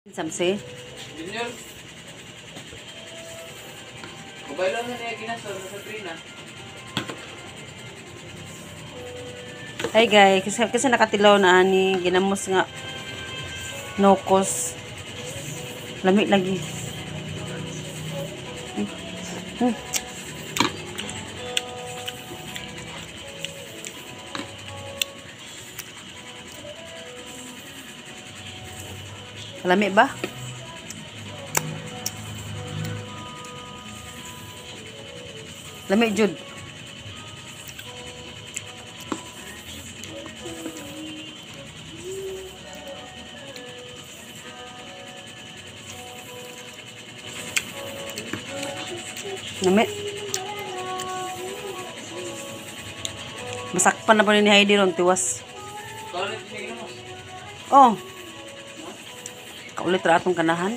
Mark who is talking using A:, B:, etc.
A: Samsi.
B: Junior. Mobile na niya ginasol sa Sabrina.
A: Hi guys, kasi nakatilaw na ani ginamos nga nokos. Lami lagi. Lami ba? Lami jud. Lami. Masakpan na pa ni Heidi ron tiwas.
B: Kaulit niya ginamos.
A: Oh. Kaulit ra atong kanahan.